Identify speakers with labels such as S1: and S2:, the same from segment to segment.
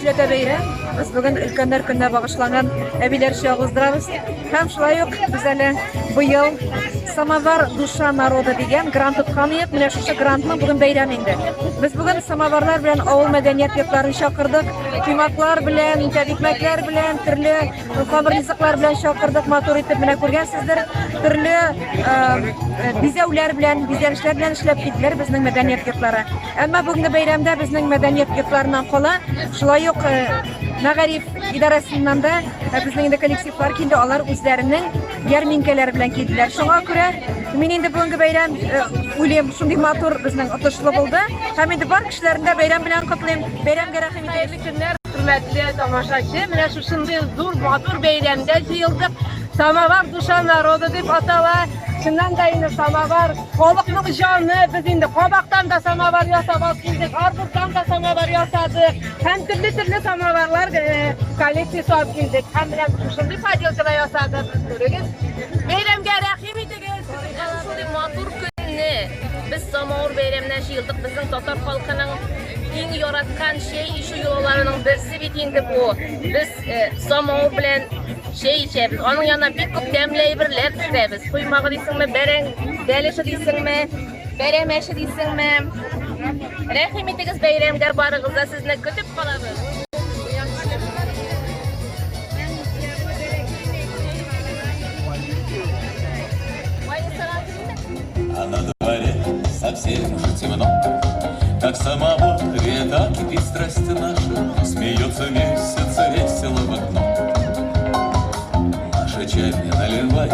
S1: Өчләтә бәйрәм. Без бүген өлкәннәр көненә багышланган әбиләр чагы уздырабыз. Һәм шулай ук без әле быел Самовар душа народа дигән грант откан идек. Менә шушы грантның бүген бәйрәм инде. Без бүген самоварлар белән авыл мәдәният йортларын чакырдык. Коймаклар белән, тәбикмәкләр белән, төрле камыр ризыклар белән чакырдык. Матур итеп менә күргәнсездер. Төрле бизәүләр белән, бизәлешләр белән эшләп киттеләр безнең мәдәният йортлары. Әмма бүгенге бәйрәмдә безнең мәдәният йортларыннан кала, шулай ук мәгариф идарәсеннән дә безнең инде коллективлар килде, алар үзләренең ярминкәләре белән килделәр. Шуңа күрә мин инде бүгенге бәйрәм уйлыйм, шундый матур безнең отышлы булды. Һәм инде бар кешеләрне дә бәйрәм белән котлыйм. Бәйрәмгә рәхим итегез.
S2: Хәерле көннәр, хөрмәтле тамашачы. Менә шушындый зур матур бәйрәмдә җыелдык. Самовар душа народа дип атала. Чыннан да инде самовар халыкның җаны. Без инде кабактан да самовар ясап алып килдек, арбуздан да самовар ясадык. Һәм төрле-төрле самоварлар коллекциясе алып килдек. Һәм менә шушындый поделка ясадык. Күрегез. Бәйрәмгә рәхим итегез.
S3: Шундый матур көнне без самавыр бәйрәменә җыелдык. Безнең татар халкының иң яраткан чәй эчү йолаларының берсе бит инде бу. Без самавыр белән чәй эчәбез. Аның янына бик күп тәмле әйберләр пешерәбез. Коймагы дисеңме, бәрәң бәлеше дисеңме, бәрәмәче дисеңме. Рәхим итегез бәйрәмгә, барыгыз да, сезне көтеп калабыз.
S4: А на дворе совсем уже темно. Как самоваре, так кипит страсть наша, Смеется месяц весело в окно. Маша чай мне наливай,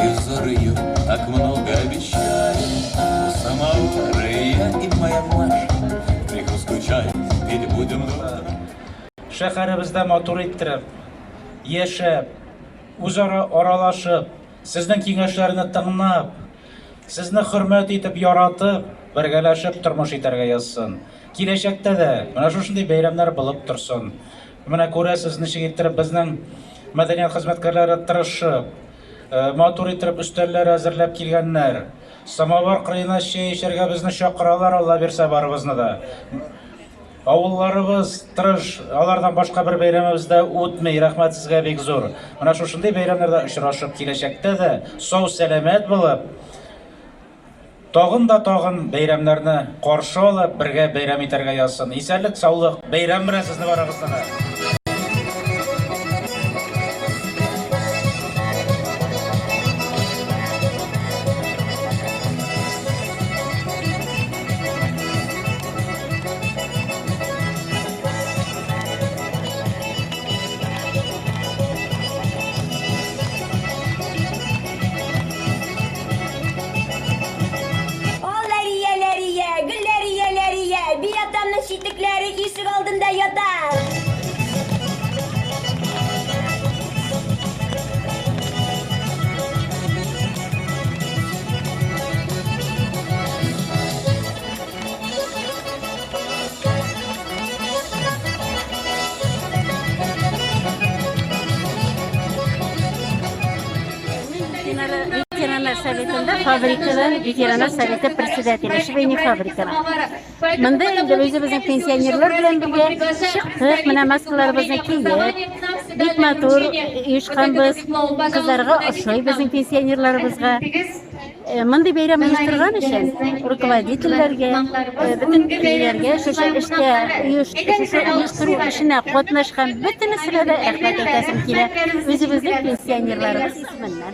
S4: и взор ее так много обещает. У самовара я и моя Маша, в прикуску чай пить будем до утра.
S5: Шәһәребездә матур иттереп, яшәп, үзара аралашып, сезнең киңәшләрне тыңлап, сезне хөрмәт итеп, яратып, бергәләшеп тормыш итәргә язсын. Киләчәктә дә менә шушындый бәйрәмнәр булып торсын. Менә күрәсез, ничек иттереп безнең мәдәният хезмәткәрләре тырышып, матур иттереп өстәлләр әзерләп килгәннәр. Самовар кырыена чәй эчәргә безне чакыралар, Алла бирсә, барыбызны да. Авылларыбыз тырыш, алардан башка бер бәйрәмебез дә үтми. Рәхмәт сезгә бик зур. Менә шушындый бәйрәмнәрдә очрашып, киләчәктә дә сау-сәламәт булып, тагын да тагын бәйрәмнәрне каршы алып, бергә бәйрәм итәргә язсын. Исәнлек, саулык, бәйрәм белән сезне барыгызны да.
S6: Ал Ләрия, Ләрия, Гөлләрия, Ләрия, би атамның читекләре ишек алдында ята.
S7: Ветераннар советында фабрикадан ветераннар советы председателе, швейный фабриканың. Монда инде үзебезнең пенсионерлар белән бергә чыктык, менә маскаларыбызны киеп, бик матур оешканбыз. Кызларга ошый безнең пенсионерларыбызга. Мондый бәйрәм оештырган өчен руководительләргә, бөтен ниләргә, шушы эштә шушы оештыру эшенә катнашкан бөтенесенә дә рәхмәт әйтәсем килә. Үзебезнең пенсионерларыбыз исеменнән.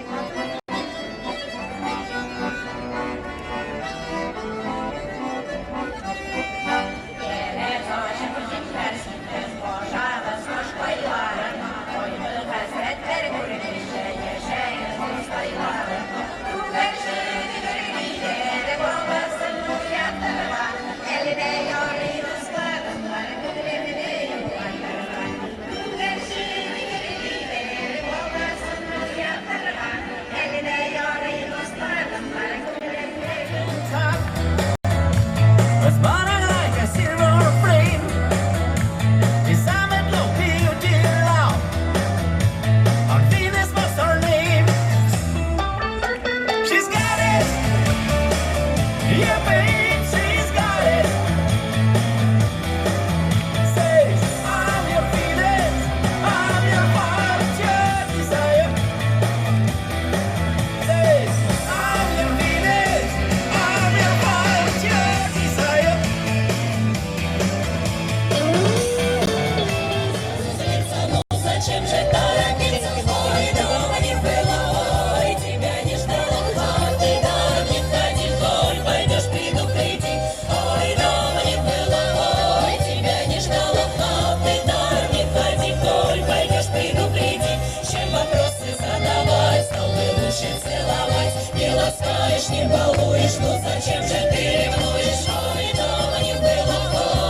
S8: балуешь, не балуешь, ну зачем же ты ревнуешь? Ой, дома не было,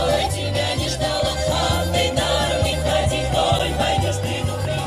S8: ой, тебя не ждала, а ты даром не ходи, ой, пойдешь предупреди.